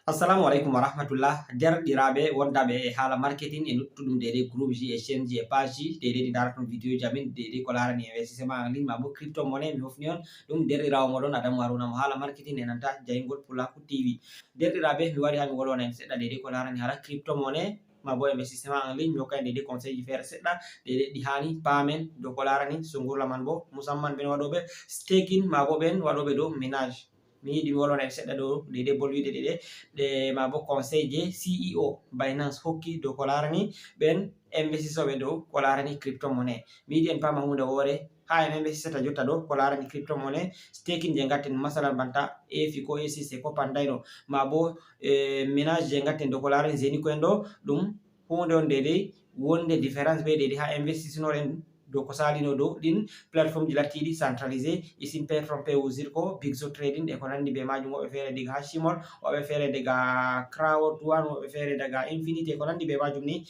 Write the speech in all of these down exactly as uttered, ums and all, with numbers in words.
Assalamu alaikum wa rahmatullah. Derɗiraaɓe wondaɓe e haala marketing e luttuɗum, deidei groupe ji e chaîne ji e page ji, deidei ɗi ndaraton video ji amin, deidei ko larani investissement en ligne, ma bo crypto monnaie. Mi hofni on ɗum derɗiraawo moɗon Adamu Haruna mo haala marketing e nanta jayngol Pulaku T V. Derɗiraaɓe, mi wari haa mi wolwana en seɗɗa deidei ko larani haala crypto monnaie, ma bo investissement en ligne. Mi hokka en deidei conseil ji feere seɗɗa, deidei ɗi haani paamen dow ko larani sungurla man bo, musamman ɓen waɗoɓe staking, ma bo ɓen waɗoɓe dow minage. Mi yiɗi mi wolwana en seɗɗa dow deidei bolwiɗe ɗiɗe, ɗe ma bo conseil je C E O Binance hokki dow ko larani ɓen investissooɓe dow ko larani crypto monnaie. Mi yiɗi en paama huunde woore, haa en investisata jotta dow ko larani crypto monnaie, staking je ngatten, masalan, banta E F I ko E C C ko pandayno, ma bo, eh, minage je ngatten dow ko larani Zenicoin ɗo, ɗum huunde on deidei wonde différence be deidei haa investisinoɗen dow ko salino dow ɗin plateforme ji lattiɗi centralisé, isin Petron Pay, Uzirco, Bigzo Trading e ko nandi be majum, woɓɓe feere diga haa Shimol, woɓɓe feere daga Crowd One, woɓɓe feere daga Infinity e ko nandi be majum ni.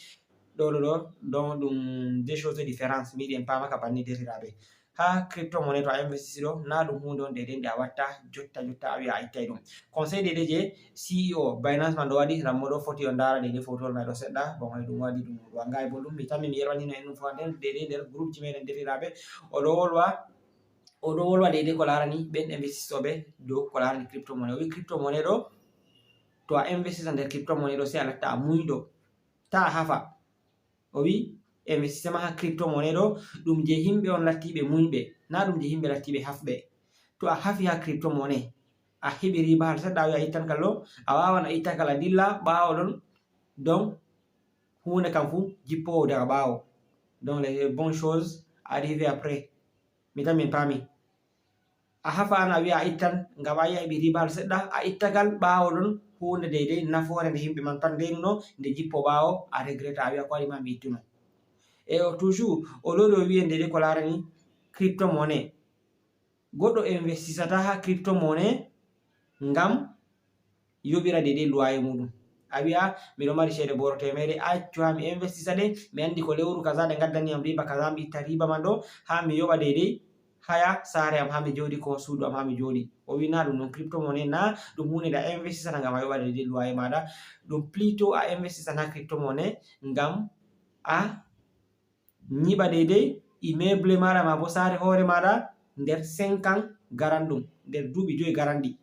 Ɗo, ɗo, ɗo, donc ɗum des choses de différence, mi yiɗi en paama ka banni derɗiraaɓe. Haa crypto monnaie, to a investisi ɗo, na ɗum huunde on deidei nde a watta jotta jotta a wi'a a ittay ɗum. Conseil deidei je C E O Binance man ɗo waɗi, rammo ɗo foti on ndaara deidei fotowol may ɗo seɗɗa, bon, hay ɗum waɗi ɗum wangay bo ɗum, mi tammi mi yerwanino en ɗum fo nder deidei nder groupe ji meɗen derɗiraaɓe. O ɗo wolwa, o ɗo wolwa deidei ko larani ɓen investissooɓe dow ko larani crypto monnaie. O wi crypto monnaie ɗo, to a investisa nder crypto monnaie ɗo, sey a latta a munyɗo, ta a hafa. O wi investissement haa crypto monnaie ɗo, ɗum je himɓe on lattiɓe munyɓe, na ɗum je himɓe lattiɓe hafɓe. To a hafi haa crypto monnaie, a heɓi riba hal seɗɗa, a wi a ittan kal ɗo, a wawan a itta kal a dilla ɓaawo ɗon, donc huunde kam fu jippowo daga ɓaawo. Donc les bonnes choses arrivent après. Mi tan min paami. A hafa an a wi'a a ittan, ngam a yi'a heɓi riba hal seɗɗa, a itta kal ɓaawo ɗon huunde deidei nafoore nde himɓe man pat ndeynuno, nde jippo ɓaawo, a regreta, a wi'a ko waɗi ma mi ittuno. E o toujours, o lori o wi'en deidei ko larani crypto monnaie. Goɗɗo investisata haa crypto monnaie ngam yoɓira deidei loyer muɗum. A wi'a, miɗo mari ceede boro teemeɗɗe, accu haa mi investisa ɗe, mi andi ko lewru kaza ɗe ngaddani yam riba kaza, mi itta riba man ɗo, haa mi yoɓa deidei haya saare am, haa mi jooɗi, ko suudu am, haa mi jooɗi. O wi na ɗum non, crypto monnaie na ɗum huunde nde a investisata ngam a yoɓa deidei loyer maɗa. Ɗum plutôt a investisan haa crypto monnaie ngam a nyiɓa deidei immeuble maɗa, ma bo saare hoore maɗa nder cinq ans garanɗum, nder duuɓi joyi garanɗi.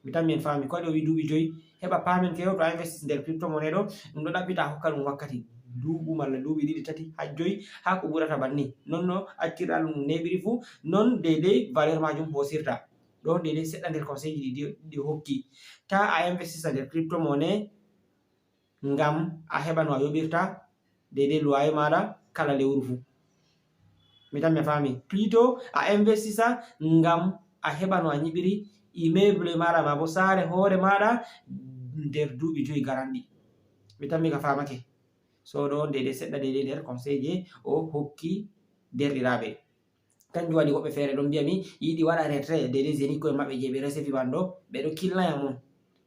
Mi tammi en faami ko waɗi o wi duuɓi joyi. Heɓa paamen keew, to a investis nder crypto monnaie ɗo, ɗum ɗo ɗaɓɓita a hokka ɗum wakkati nduuɓu malla duuɓi ɗiɗi, tati, haa joyi, haa ko ɓurata banni. Non no accirɗa ɗum neeɓiri fuu, non deidei valeur majum hoosirta. Ɗo deidei seɗɗa nder conseil ji ɗi, ɗi hokki. Ta a investisa nder crypto monnaie ngam a heɓa no a yoɓirta deidei loyer maɗa kala lewru fuu. Mi tammi a faami. Plutôt a investisa ngam a heɓa no a nyiɓiri immeuble maɗa, ma bo saare hoore maɗa nder duuɓi joyi garanɗi. Mi tammi ka faamake. So ɗo on deidei seɗɗa deidei nder conseil je o hokki derɗiraaɓe. Kanjum waɗi woɓɓe feere ɗon mbi'a mi yiɗi waɗa retrait deidei Zenicoin maɓɓe je ɓe resefi man ɗo, ɓe ɗo kilna yam on.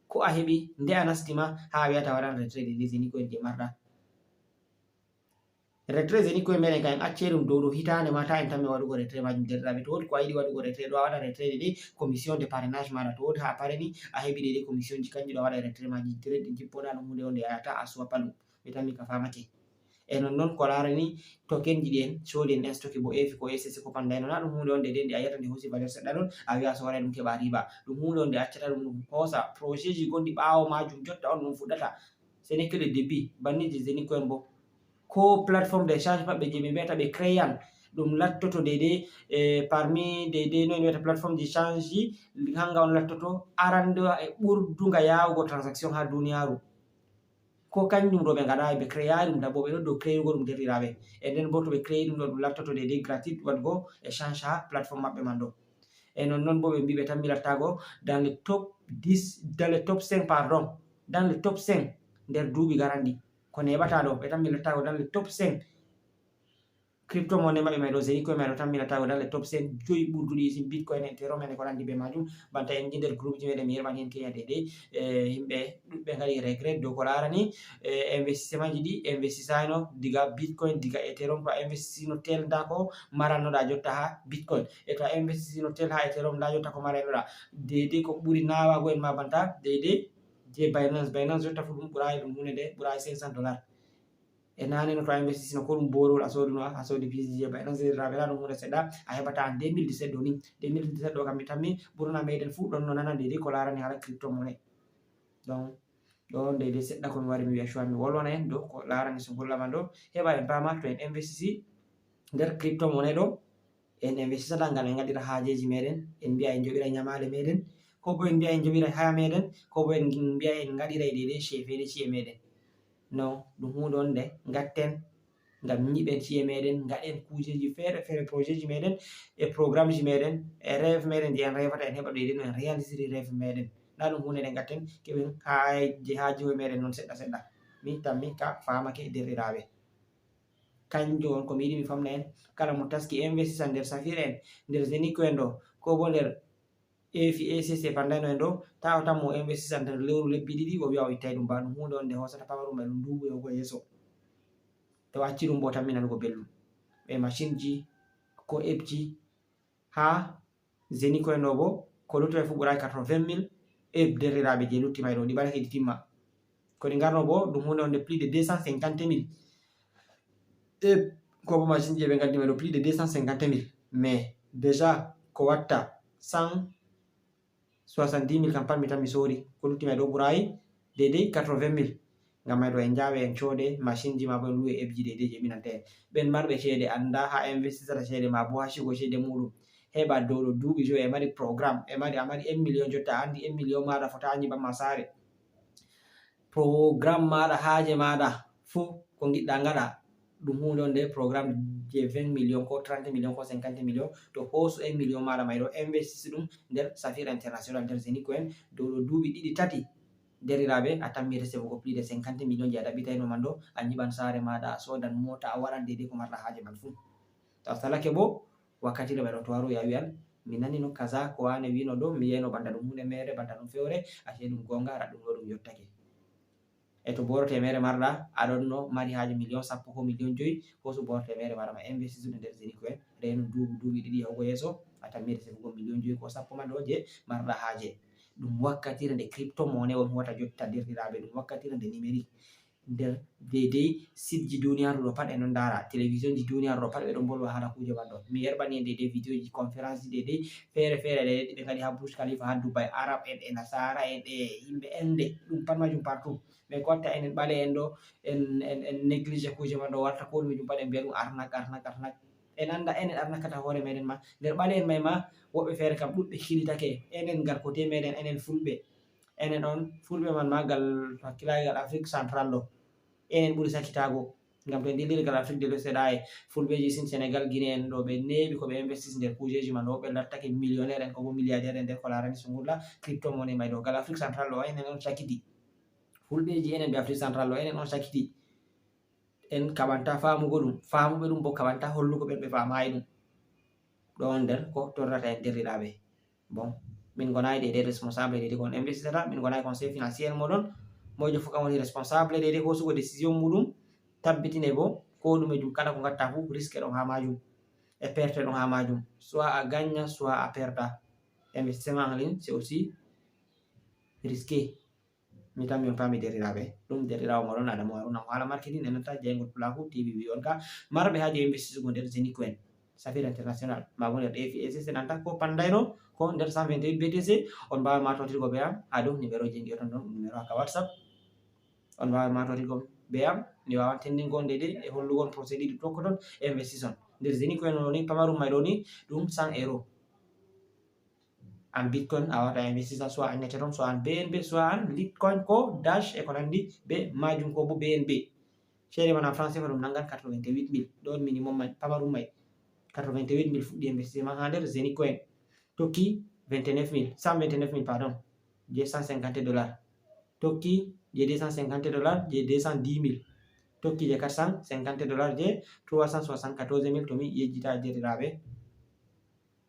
Ko a heɓi, nde a nasti ma, haa a wi'ata a waɗan retrait deidei Zenicoin je marɗa. Retrait Zenicoin meɗen ka en acce ɗum dow ɗo hitaande ma, ta en tammi waɗugo retrait majum derɗiraaɓe. To woodi ko a yiɗi waɗugo retrait ɗo, a waɗa retrait deidei commission de parrainage maɗa. To woodi haa a pareni, a heɓi deidei commission ji, kanjum ɗo a waɗa retrait majum direct, jippoɗa ɗum huunde wonde a yahata a suwa palum. Mi tammi ka faamake. E nonnon ko larani token ji ɗi en soodi en, en stoki bo E F I ko E C C ko pandayno, na ɗum huunde on deidei nde a yiyata nde hoosi valeur seɗɗa ɗon, a wi'a a soora ɗum keɓa riba. Ɗum huunde on nde accata ɗum, ɗum hoosa projet ji gonɗi ɓaawo majum, jotta on ɗum fuɗɗata. Ce n'est que le début, banni je Zenicoin bo. Ko plateforme d'échange maɓɓe je ɓe mbi'ata ɓe créan, ɗum lattoto deidei, eh, parmi deidei no en wi'ata plateforme d'échange ji, hanga on lattoto arandewa e ɓurduga yawugo transaction haa duniyaaru. Ko kanjum ɗo ɓe ngaɗaay, ɓe créaay ɗum, dabbo ɓe ɗo dow créugo ɗum derɗiraaɓe. E nden bo to ɓe créi ɗum ɗo, ɗum lattoto deidei gratuit waɗugo échange haa plateforme maɓɓe man ɗo. E nonnon bo ɓe mbi ɓe tammi lattago dans le top dix, dans le top cinq, pardon, dans le top cinq nder duuɓi garanɗi. Ko neeɓata ɗo, ɓe tammi lattago dans le top cinq. Crypto monnaie maɓɓe may ɗo, Zenicoin may ɗo, tammi lattago dans le top cinq joyi ɓurduɗi, isin Bitcoin, Ethereum, e ko nandi be majum. Banta en ngi nder groupe ji meɗen, mi yerɓan hen keya deidei. Eh, himɓe ɗuɗɓe ngaɗi regret dow ko larani, eh, investissement ji ɗi investisayno diga Bitcoin, diga Ethereum. To a investisino tel, nda ko marannoɗa jotta ha Bitcoin. E to a investisino tel ha Ethereum, nda jotta ko marannoɗa. Deidei ko ɓuri nawago en ma banta, deidei Je Binance, Binance jotta fu ɗum ɓuraay, ɗum huunde nde ɓuraay cinq cents dollars. E naane no to a investisino ko ɗum borewol a sooduno, a soodi piiji je Binance, derɗiraaɓe, na ɗum huunde seɗɗa. A heɓata en deux mille dix-sept ɗo ni. Deux mille dix-sept ɗo kam mi tammi ɓurna meɗen fuu ɗon no nana deydey ko laarani haala crypto monnaie. Donc, ɗo deydey seɗɗa ko mi wari mi wiya cuwa mi wolwana en dow ko laarani sungulla man ɗo. Heɓa en paama to en investisi nder crypto monnaie ɗo, en investisata ngam en ngaɗira haajeeji meɗen, en mbi'a en njoɓira nyamaale meɗen, ko bo en mbi'a en njoɓira haya meɗen, ko bo en mbi'a en ngaɗira deydey ceefeede ci'e meɗen. No, ɗum huunde on nde ngatten ngam nyiɓen ci'e meɗen, ngaɗen kuujeeji feere feere, projetji meɗen e programmeji meɗen e rêve meɗen je en rêvata, en heɓa deydey no en réalisiri rêve meɗen. Na ɗum huunde nde ngatten, keɓen haaje, haajeeji meɗen non seɗɗa seɗɗa. Mi tammi ka faamake, derɗiraaɓe. Kanjum on ko mi yiɗi mi famna en, kala mo taski investisa nder Safir en, nder Zenico en ɗo, ko bo nder A F I A C C pandayno en ɗo, ta o tammo o investisa nder lewru, lebbi ɗiɗi, o wi'a o ittay ɗum. Ba ɗum huunde on nde hoosata pamarum mai ɗum nduuɓu yahugo yeeso. To o acci ɗum bo, o tammi nanugo belɗum. E masinji, ko epji, haa Zenico en ɗo bo, ko lutti mai fu ɓuraay quatre-vingt mille, e derɗiraaɓe je lutti mai ɗo, ɗi ɓadake ɗi timma. Ko ɗi ngarno bo, ɗum huunde on nde plus de deux cent cinquante mille. E ko bo masinji je ɓe ngaddi mai ɗo, plus de deux cent cinquante mille. Mais déjà, ko watta cent soixante-dix mille kam pat mi tammi soori. Ko lutti mai ɗo ɓuraay deydey quatre-vingt mille. Ngam mai ɗo en njaawe, en coode masinji, ma bo en luwe epji deydey je minanta en. Ɓen marɓe ceede annda haa investisata ceede ma bo haa cigo ceede muɗum. Heɓa dow ɗo duuɓi jowi e mari programme, e mari, a mari un million jotta, a andi un million maaɗa fota nyiɓan ma saare. Programme maaɗa, haaje maaɗa fuu ko ngiɗɗa ngaɗa, ɗum huunde on nde programme je vingt million ko trente million ko cinquante million. To hoosu un million maaɗa mai ɗo, investisi ɗum nder Safir International, nder Zenico en, dow ɗo duuɓi ɗiɗi tati. Derɗiraaɓe, a tammi resevugo plus de cinquante million je a ɗaɓɓitayno man ɗo, a nyiɓan saare maaɗa, a soodan moota, a waɗan deydey ko marɗa haaje man fuu. To a salake bo, wakkati ɗo ɓe ɗo to waro ya wi'an, mi nani no kaza ko wane wi'no ɗo, mi yi'ayno banta ɗum huunde meere, banta ɗum fewre, ashe ɗum goonga, ara ɗum ɗo ɗum yottake. E to booro teemeere marɗa, a ɗon no mari haaje miliyon sappo ko miliyon jowi, hoosu booro teemeere maaɗa ma, investitude nder Zenico en, reenu duuɓi, duuɓi ɗiɗi yahugo yeeso, a tammi resevugo miliyon jowi ko sappo man ɗo je marɗa haaje. Ɗum wakkatire nde crypto monnaie on huwata jotta, derɗiraaɓe, ɗum wakkatire nde numérique. Nder deydey sitji duniyaaru ɗo pat en ɗon ndaara, televisionji duniyaaru ɗo pat ɓe ɗon mbolwa haala kuuje man ɗo. Mi yerɓani en deydey videoji, conférenceji deydey feere feere ɗe ɓe ngaɗi haa Burj Khalifa, haa Dubai, Arab en e Nasaara en e yimɓe ende, ɗum pat majum partout. Mais ko watta enen ɓale'en ɗo, en, en, en négligé kuuje man ɗo, warta ko ɗume jum pat en mbi'a ɗum arnaque, arnaque, arnaque. En annda enen arnakata hoore meɗen ma. Nder ɓale'en mai ma, woɓɓe feere kam ɗuɗɓe kilitake. Enen ngal kote meɗen, enen fulɓe. Enen on, fulɓe man ma, gal hakkilaagal Afrique Central ɗo. Enen ɓuri sakitaago. Ngam to en dilliri gal Afrique de l'Ouest ɗa e fulɓeji sin Senegal, Guinée en ɗo, ɓe neeɓi ko ɓe investis nder kuujeji man ɗo, ɓe lattake millionnaire en ko bo milliardaire en nder ko laarani sungulla crypto monnaie mai ɗo. Gal Afrique Central ɗo, enen on sakiti. Fulɓeji enen ɓe Afrique Central ɗo, enen on sakiti. En kaɓanta faamugo ɗum, faamuɓe ɗum bo kaɓanta hollugo ɓen ɓe faamayi ɗum. Ɗo on nder ko torrata en, derɗiraaɓe. Bon, min ngonayi deydey responsable deydey ko on investitata, min ngonayi conseil financier moɗon. Moijo fu kam woni responsable deydey hoosugo décision muɗum. Tabbitine bo ko ɗume jum, kala ko ngatta fu, risque ɗon haa majum e perte ɗon haa majum. Soit a gagna, soit a perda. Investissement en ligne, c'est aussi risqué. Mi tammi on paami, derɗiraaɓe. Ɗum derɗiraawo moɗon Adamu Haruna mo haala marketing e nanta jayngol pulaaku T V wi on ka marɓe haaje investitugo nder Zenico en, Safir International, ma bo nder A F I S S nanta ko pandayno ko nder cent vingt-huit B T C. On mbaawan ma tootirgo be am haa dow numéro je ngi'oton ɗon, numéro haa ka WhatsApp. On mbaawan ma tootirgo be am, mi waawan tendingo on deydey e hollugo on procédure tokkoton investition nder Zenico en. Ɗo ni pamarum mai ɗo ni ɗum cent euro. An Bitcoin a wawata a investisa, soit an Ethereum, soit an B N B, soit an Litecoin ko Dash e ko nandi be majum, ko bo B N B. Ceede man en franc CFA ɗum nangan quatre-vingt-huit mille. Ɗon minimum mai, pamarum mai. Quatre-vingt-huit mille fuɗɗi investissement haa nder Zenico en. Tokki vingt-neuf mille, cent vingt-neuf mille, pardon, je cent cinquante dollars. Tokki je deux cent cinquante dollars, je deux cent dix mille. Tokki je quatre cent cinquante dollars, je trois cent soixante-quatorze mille, to mi yejjita, derɗiraaɓe.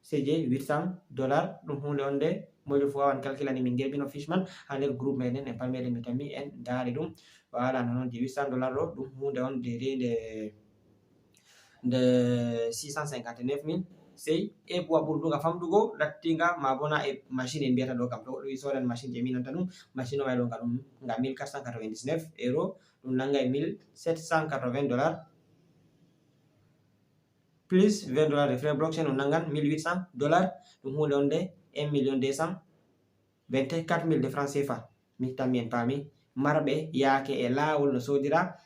C J huit cent dollars, ɗum huunde on nde moijo fu wawan calculani min ngerbino fiche man haa nder groupe meɗen, en pat meɗen mi tammi en ndaari ɗum. Voilà, non non, je huit cent dollars ɗo, ɗum huunde on deydey nde, nde six cent cinquante-neuf mille sey e buwa ɓurduga famɗugo lattinga, ma bo na e machine en mbiyata ɗo kam. To goɗɗo wi soodan machine je mi nanta ɗum, machine o may ɗo nga ɗum nga mille quatre cent quatre-vingt-dix-neuf euro, ɗum nanga e mille sept cent quatre-vingts dollars, plus vingt dollars de frais blockchain, ɗum nangan mille huit cents dollars, ɗum huunde wonde un million deux cent vingt-quatre mille de francs C F A. Mi tammi en paami, marɓe yaake e laawol no soodira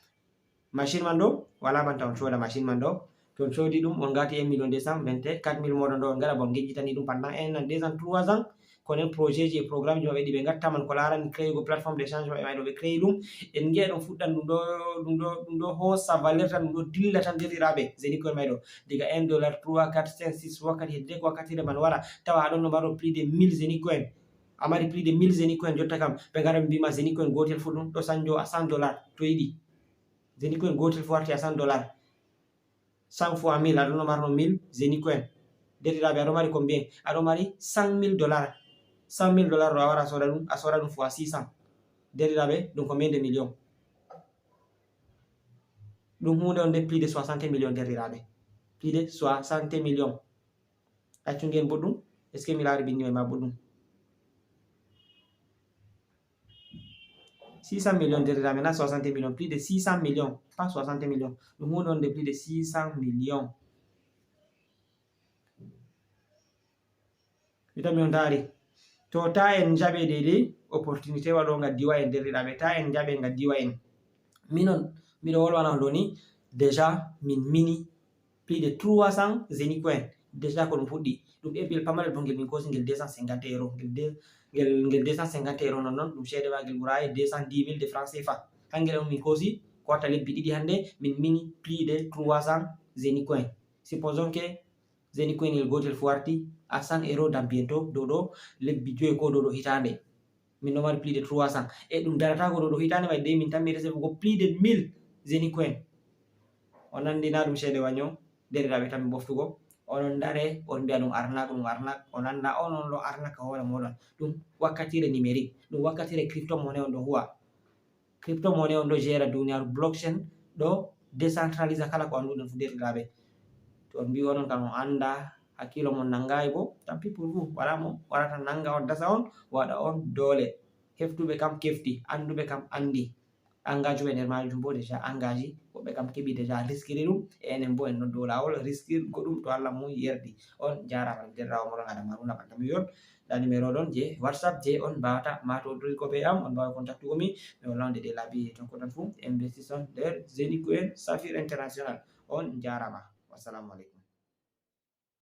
machine man ɗo, wala banta on sooda machine man ɗo. To on soodi ɗum, on ngati un million deux cent vingt-quatre mille mooɗon ɗo, on ngara bo on ngejjitani ɗum pendant un an, deux ans, trois ans. Ko nen projet ji e programme ji maɓɓe ɗi ɓe ngatta man ko laarani créego plateforme d'échange maɓɓe may ɗo ɓe créé ɗum. En ngi'a ɗum fuɗɗan ɗum ɗo, ɗum ɗo, ɗum ɗo hoosa valeur tan, ɗum ɗo dilla tan, derɗiraaɓe, Zenicoin may ɗo. Diga un dollar, trois, quatre, cinq, six, wakkati hedde ko wakkati man wara, tawa aɗon no maro plus de mille Zenicoin. A mari plus de mille Zenicoin jotta kam, ɓe ngara ɓe mbi'ma Zenicoin gootel fu ɗum ɗo sanjo à cent dollars to yiɗi. Zenicoin gootel fu warti à cent dollars. Cent fois mille, aɗon no marno mille Zenicoin. Derɗiraaɓe, aɗo mari combien? Aɗo mari cent mille dollars. Cent mille dollars ɗo a wara a sooda ɗum, a sooda ɗum fois six cents. Derɗiraaɓe, ɗum combien de millions? Ɗum huunde on de plus de soixante millions, derɗiraaɓe. Plus de soixante millions. Accu ngen boɗɗum. Est-ce que mi laari bindi may ma boɗɗum? Six cents millions, derɗiraaɓe, na soixante millions, plus de six cents millions, pas soixante millions. Ɗum huunde on de plus de six cents millions. Mi tan mi on ndaari. To ta en njaɓe deydey opportunité waɗo nga diwa en, derɗiraaɓe, ta en njaɓe nga diwa en. Minon, miɗo wolwana on ɗo ni, déjà min mini plus de trois cents Zenicoin. Déjà ko ɗum fuɗɗi. Ɗum epil pamarel bo ngel min koosi ngel deux cent cinquante euros. Ngel de-, ngel, ngel deux cent cinquante euros non non, ɗum ceede maagel ɓuraay deux cent dix mille de francs C F A. Hangel on min koosi, ko watta lebbi ɗiɗi hande, min mini plus de trois cents Zenicoin. Supposons que Zenicoin ngel gootel fu warti à cent euros, dampiyen to dow ɗo lebbi joyi ko dow ɗo hitaande. Min ɗo mari plus de trois cents. E ɗum darata ko dow ɗo hitaande may, dey min tammi recevugo plus de mille Zenicoin. On anndi na ɗum ceede wanyo, derɗiraaɓe, tammi ɓoftugo. Onon ndare, on mbi'a ɗum arnaque, ɗum arnaque. On annda on, on ɗo arnaque hoore mooɗon. Ɗum wakkatire numérique, ɗum wakkatire crypto monnaie on ɗo huwa. Crypto monnaie on ɗo gera duniyaaru, blockchain ɗo décentralisa kala ko annduɗen fu, derɗiraaɓe. To on mbi'i onon kam on annda, hakkiilo mon nangaay bo, tant pis pour vous. Wala mo warata nanga on, dasa on, waɗa on doole. Heftuɓe kam kefti, annduɓe kam anndi. Engagé ɓe nder maajum bo, déjà engagé, woɓɓe kam keɓi déjà riskiri ɗum, e enen bo en ɗon dow laawol riskirgo ɗum to Allah mum yerdi. On njaaraama, derɗiraawo moɗon Adama Haruna Banta Muyol. Ndaa numéro ɗon je WhatsApp je on mbaawata maatotirgo be am, on mbaawa contactugo mi, mi holla on deydey laabi tokkoton fuu, investition nder Zenicoin Saphir International. On njaaraama. Wassalamu aleykum.